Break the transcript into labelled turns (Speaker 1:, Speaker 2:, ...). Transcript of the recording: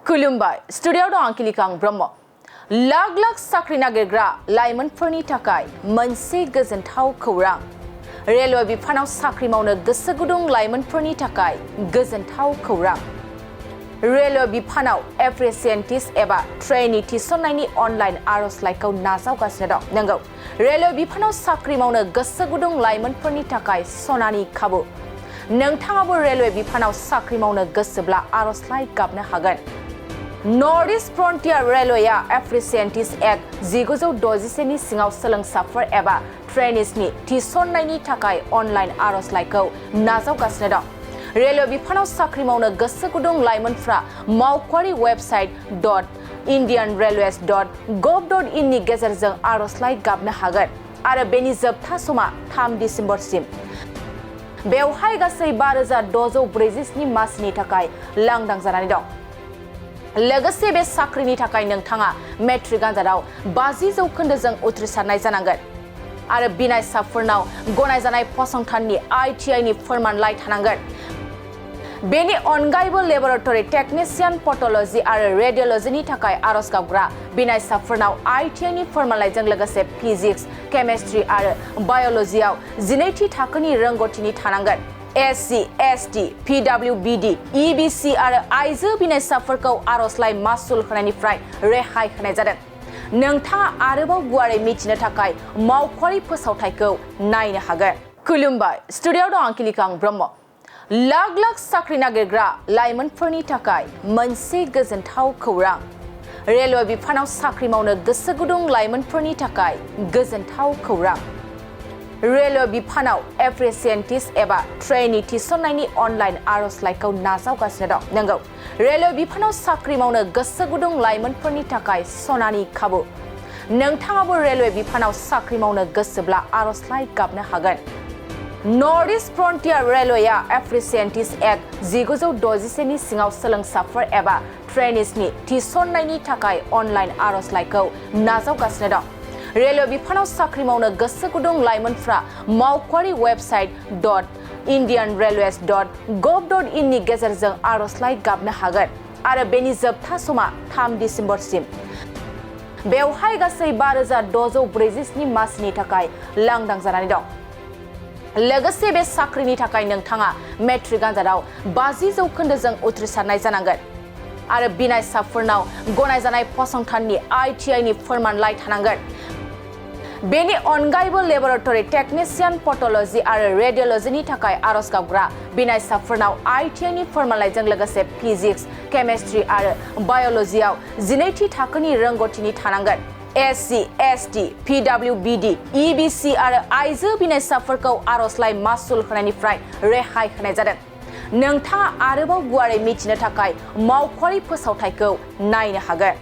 Speaker 1: खुलुमबाय स्टुडियोआव दं आंखिलिकां ब्रह्म लाख लाख साख्रि नागिरग्रा लाइमोनफोरनि थाखाय मोनसे गोजोनथाव खौरां रेलवे बिफानाव साख्रि मावनो गोसो गुदुं लाइमोनफोरनि थाखाय गोजोनथाव खौरां रेलवे बिफानाव एप्रेसेन्टिस एबा ट्रेनी थिसननायनि अनलाइन आर'जलाइखौ नाजावगासिनो दं नंगौ रेलवे बिफानाव साख्रि मावनो गोसो गुदुं लाइमोनफोरनि थाखाय सनानि खाबु नोंथाङाबो रेलवे बिफानाव साख्रि मावनो गोसोब्ला आर'जलाइ गाबनो हागोन नर्थ ईस्ट फ्रन्टियर रेलवेआ एप्रेसेन्टिस एक्ट 1961 नि सिङाव सोलोंसाफोर एबा ट्रेनिसनि थिसननायनि थाखाय अनलाइन आर'जलाइखौ नाजावगासिनो दं रेलवे बिफानाव साख्रि मावनो गोसो गुदुं लाइमोनफ्रा मावख'आरि वेबसाइट .indianrailways.gov.in नि गेजेरजों आर'जलाइ गाबनो हागोन आरो बेनि जोबथा समा 3 दिसेम्बरसिम बेवहाय गासै 5647 मासिनि थाखाय लांदां जानानै दं लोगोसे बे साख्रिनि थाखाय नोंथाङा मेट्रिक आनजादाव 50% उथ्रिसारनाय जानांगोन आरो बिनायसाफोरनाव गनायजानाय फसंथाननि ITI नि फोरमानलाइ थानांगोन बेनि अनगायैबो लेबरेटरि टेक्निशियान पथोलॉजी आरो रेडियोलॉजीनि थाखाय आर'ज गाबग्रा बिनायसाफोरनाव ITI नि फोरमानलाइजों लोगोसे फिजिक्स केमिस्ट्रि आरो बाय'ल'जियाव 12थि थाखोनि रोंग'थिनि थानांगोन SC, ST, PWBD, EBC आरो आइजो बिनायसाफोरखौ आर'जलाइ मासुल होनायनिफ्राय रेहाय होनाय जादों नोंथाङा आरोबाव गुवारै मिथिनो थाखाय मावख'आरि फोसावथायखौ नायनो हागोन खुलुमबाय स्टुडियोआव दं आंखिलिकां ब्रह्म लाख लाख साख्रि नागिरग्रा लाइमोनफोरनि थाखाय मोनसे गोजोनथाव खौरां रेलवे बिफानाव साख्रि मावनो गोसो गुदुं लाइमोनफोरनि थाखाय गोजोनथाव खौरां रेलवे बिफानाव एप्रेसेन्टिस एबा ट्रेनी थिसननायनि अनलाइन आर'जलाइखौ नाजावगासिनो दं नंगौ रेलवे बिफानाव साख्रि मावनो गोसो गुदुं लाइमोनफोरनि थाखाय सनानि खाबु नोंथाङाबो रेलवे बिफानाव साख्रि मावनो गोसोब्ला आर'जलाइ गाबनो हागोन नर्थ ईस्ट फ्रन्टियर रेलवेआ एप्रेसेन्टिस एक्ट 1961 नि सिङाव सोलोंसाफोर एबा ट्रेनिसनि थिसननायनि थाखाय अनलाइन आर'जलाइखौ नाजावगासिनो दं रेलवे बिफानाव साख्रि मावनो गोसो गुदुं लाइमोनफ्रा मावख'आरि वेबसाइट .indianrailways.gov.in नि गेजेरजों आर'जलाइ गाबनो हागोन आरो बेनि जोबथा समा 3 दिसेम्बरसिम बेवहाय गासै 5647 मासिनि थाखाय लांदां जानानै दं लोगोसे बे साख्रिनि थाखाय नोंथाङा मेट्रिक आनजादाव 50% उथ्रिसारनाय जानांगोन आरो बिनायसाफोरनाव गनायजानाय फसंथाननि ITI नि फोरमानलाइ थानांगोन बेनि अनगायैबो लेबरेटरि टेक्निशियान पथोलॉजी आरो रेडियोलॉजीनि थाखाय आर'ज गाबग्रा बिनायसाफोरनाव ITI नि फोरमानलाइजों लोगोसे फिजिक्स केमिस्ट्रि आरो बाय'ल'जियाव 12थि थाखोनि रोंग'थिनि थानांगोन SC, ST, PWBD, EBC आरो आइजो बिनायसाफोरखौ आर'जलाइ मासुल होनायनिफ्राय रेहाय होनाय जादों नोंथाङा आरोबाव गुवारै मिथिनो थाखाय मावख'आरि फोसावथायखौ नायनो हागोन